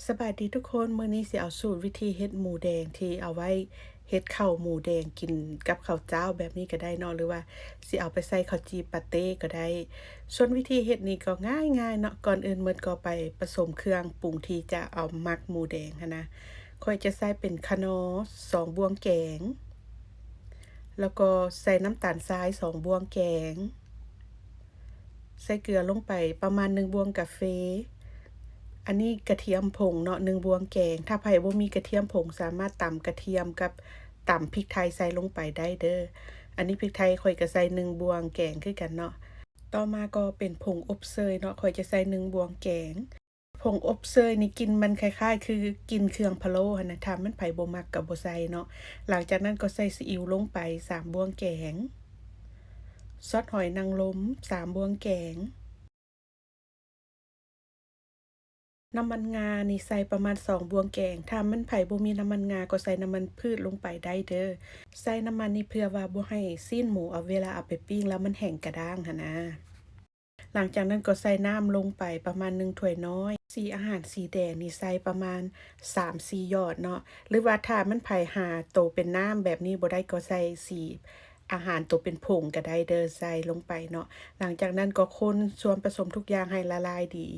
ສະບາຍດີທຸກຄົນ, ມື້ນີ້ຊິເອົາສູດວິທີເຮັດໝູແດງທີ່ເອົາໄວ້ເຮັດເຂົ້າໝູແດງກິນກັບເຂົ້າເຈົ້າແບບນີ້ກໍໄດ້ເນາະ ຫຼືວ່າຊິເອົາໄປໃສ່ເຂົ້າຈີ່ປາເຕ້ກໍໄດ້. ສ່ວນວິທີເຮັດນີ້ກໍງ່າຍໆເນາະ, ກ່ອນອື່ນໝົດກໍໄປປະສົມເຄື່ອງປຸງທີ່ຈະເອົາໝັກໝູແດງຫັ້ນນະ. ຂ້ອຍຈະໃສ່ເປັນຂະໜໍສອງບ່ວງແກງ ແລ້ວກໍໃສ່ນ້ຳຕານຊາຍສອງບ່ວງແກງ, ໃສ່ເກືອລົງໄປປະມານໜຶ່ງບ່ວງກາເຟ. ອັນນີ້ກະທຽມຜົງເນາະ ໜຶ່ງບ່ວງແກງ. ຖ້າໃຜບໍ່ມີກະທຽມຜົງ ສາມາດຕຳກະທຽມກັບຕຳພິກໄທໃສ່ລົງໄປໄດ້ເດີ້. ອັນນີ້ພິກໄທຂ້ອຍກໍໃສ່ໜຶ່ງບ່ວງແກງຄືກັນເນາະ. ຕໍ່ມາກໍເປັນຜົງອົບເຊີຍເນາະ, ຂ້ອຍຈະໃສ່ໜຶ່ງບ່ວງແກງ. ຜົງອົບເຊີຍນີ້ ກິ່ນມັນຄ້າຍໆຄືກິ່ນເຄື່ອງພະໂລ້ຫັ້ນນະ, ຖ້າມັນໃຜບໍ່ມັກກໍບໍ່ໃສ່ເນາະ. ຫຼັງຈາກນັ້ນກໍໃສ່ຊີອິ້ວລົງໄປສາມບ່ວງແກງ, ຊອດຫອຍນາງລົມສາມບ່ວງແກງ, ນ້ຳມັນງານີ້ໃສ່ປະມານສອງບ່ວງແກງ. ຖ້າມັນໃຜບໍ່ມີນ້ຳມັນງາກໍໃສ່ນ້ຳມັນພືດລົງໄປໄດ້ເດີ້. ໃສ່ນ້ຳມັນນີ້ເພື່ອວ່າບໍ່ໃຫ້ຊີ້ນໝູເອົາ ເວລາເອົາໄປປີ້ງແລ້ວມັນແຫ້ງກະດ້າງຫັ້ນນະ. ຫຼັງຈາກນັ້ນກໍໃສ່ນ້ຳລົງໄປປະມານໜຶ່ງຖ້ວຍນ້ອຍ. ສີອາຫານສີແດງນີ້ໃສ່ປະມານສາມສີ່ຢອດເນາະ, ຫຼືວ່າຖ້າມັນໃຜຫາໂຕເປັນນ້ຳແບບນີ້ບໍ່ໄດ້ ກໍໃສ່ສີອາຫານໂຕເປັນຜົງກໍໄດ້ເດີ້ ໃສ່ລົງໄປເນາະ. ຫຼັງຈາກນັ້ນກໍຄົນສ່ວນປະສົມທຸກຢ່າງໃຫ້ລະລາຍດີ.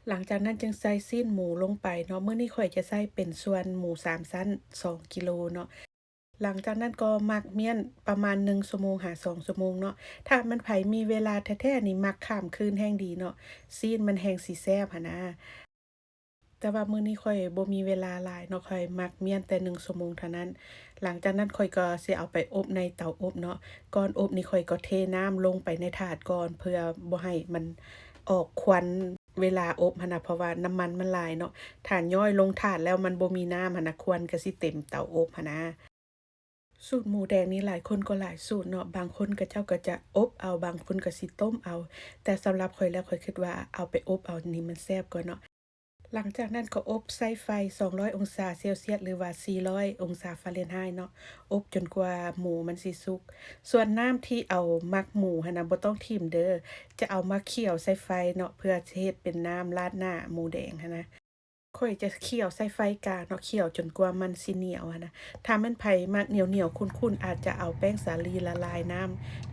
ຫຼັງຈາກນັ້ນຈຶ່ງໃສ່ຊີ້ນໝູລົງໄປເນາະ. ມື້ນີ້ຂ້ອຍຈະໃຊ້ເປັນສ່ວນໝູສາມຊັ້ນສອງກິໂລເນາະ. ຫຼັງຈາກນັ້ນກໍໝັກມ້ຽນປະມານໜຶ່ງຊົ່ວໂມງຫາສອງຊົ່ວໂມງເນາະ. ຖ້າມັນໃຜມີເວລາແທ້ໆນີ້ ໝັກຂ້າມຄືນແຮ່ງດີເນາະ, ຊີ້ນມັນແຮ່ງຊິແຊບຫັ້ນນະ. ແຕ່ວ່າມື້ນີ້ຂ້ອຍບໍ່ມີເວລາຫຼາຍເນາະ, ຂ້ອຍໝັກມ້ຽນແຕ່ໜຶ່ງຊົ່ວໂມງເທົ່ານັ້ນ. ຫຼັງຈາກນັ້ນຂ້ອຍກໍຊິເອົາໄປອົບໃນເຕົາອົບເນາະ. ກ່ອນອົບນີ້ຂ້ອຍກໍເທນ້ຳລົງໄປໃນຖາດກ່ອນ ເພື່ອບໍ່ໃຫ້ມັນອອກຄວັນເວລາອົບຫັ້ນນະ, ເພາະວ່ານ້ຳມັນມັນຫຼາຍເນາະ. ຖ້າຍ້ອຍລົງຖາດແລ້ວມັນບໍ່ມີນ້ຳຫັ້ນນະ, ຄວັນກໍຊິເຕັມເຕົາອົບຫັ້ນນາ. ສູດໝູແດງນີ້ຫຼາຍຄົນກໍຫຼາຍສູດເນາະ, ບາງຄົນເຂົາເຈົ້າກໍຈະອົບເອົາ, ບາງຄົນກໍຊິຕົ້ມເອົາ. ແຕ່ສຳລັບຂ້ອຍແລ້ວ ຂ້ອຍຄິດວ່າເອົາໄປອົບເອົານີ້ມັນແຊບກວ່າເນາະ. ຫຼັງຈາກນັ້ນກໍອົບໃສ່ໄຟສອງຮ້ອຍອົງສາເຊວຊຽດ ຫຼືວ່າສີ່ຮ້ອຍອົງສາຟາເຣນໄຮເນາະ, ອົບຈົນກວ່າໝູມັນຊິສຸກ. ສ່ວນນ້ຳທີ່ເອົາໝັກໝູຫັ້ນນະ ບໍ່ຕ້ອງຖິ້ມເດີ້, ຈະເອົາມາຂ້ຽວໃສ່ໄຟເນາະ ເພື່ອຊິເຮັດເປັນນ້ຳລາດໜ້າໝູແດງຫັ້ນນະ. ຂ້ອຍຈະຂ້ຽວໃສ່ໄຟກາງເນາະ, ຂ້ຽວຈົນກວ່າມັນຊິໜຽວຫັ້ນນະ. ຖ້າແມ່ນໃຜມັກໜຽວໆຂຸ້ນໆ ອາດຈະເອົາແປ້ງສາລີລະລາຍນ້ຳ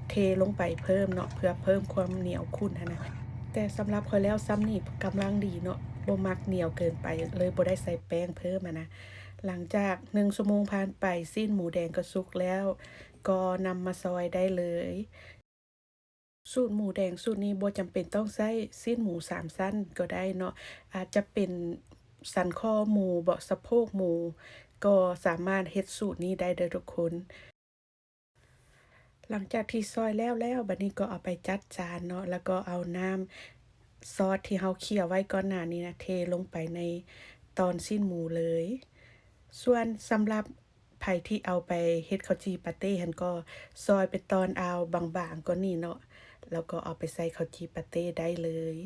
ເທລົງໄປເພີ່ມເນາະ ເພື່ອເພີ່ມຄວາມໜຽວຂຸ້ນຫັ້ນນະ. ແຕ່ສຳລັບຂ້ອຍແລ້ວ ສ່ຳນີ້ກຳລັງດີເນາະ, ບໍ່ມັກໜຽວເກີນໄປ ເລີຍບໍ່ໄດ້ໃສ່ແປ້ງເພີ່ມຫັ້ນນະ. ຫຼັງຈາກໜຶ່ງຊົ່ວໂມງຜ່ານໄປ, ຊີ້ນໝູແດງກໍສຸກແລ້ວ, ກໍນຳມາຊອຍໄດ້ເລີຍ. ສູດໝູແດງສູດນີ້ບໍ່ຈຳເປັນຕ້ອງໃຊ້ຊີ້ນໝູສາມຊັ້ນກໍໄດ້ເນາະ, ອາດຈະເປັນສັນຄໍໝູເບາະ, ສະໂພກໝູ, ກໍສາມາດເຮັດສູດນີ້ໄດ້ເດີ້ທຸກຄົນ. ຫຼັງຈາກທີ່ຊອຍແລ້ວແລ້ວ, ບັດນີ້ກໍເອົາໄປຈັດຈານເນາະ, ແລ້ວກໍເອົານ້ຳຊອດທີ່ເຮົາຂ້ຽວໄວ້ກ່ອນໜ້ານີ້ນະ ເທລົງໄປໃນຕອນຊີ້ນໝູເລີຍ. ສ່ວນສຳລັບ ໃຜທີ່ເອົາໄປເຮັດເຂົ້າຈີ່ປາເຕ້ຫັ້ນ ກໍຊອຍເປັນຕອນເອົາບາງໆກ່ອນນີ້ເນາະ, ແລ້ວກໍເອົາໄປໃສ່ເຂົ້າຈີ່ປາເຕ້ໄດ້ເລີຍ.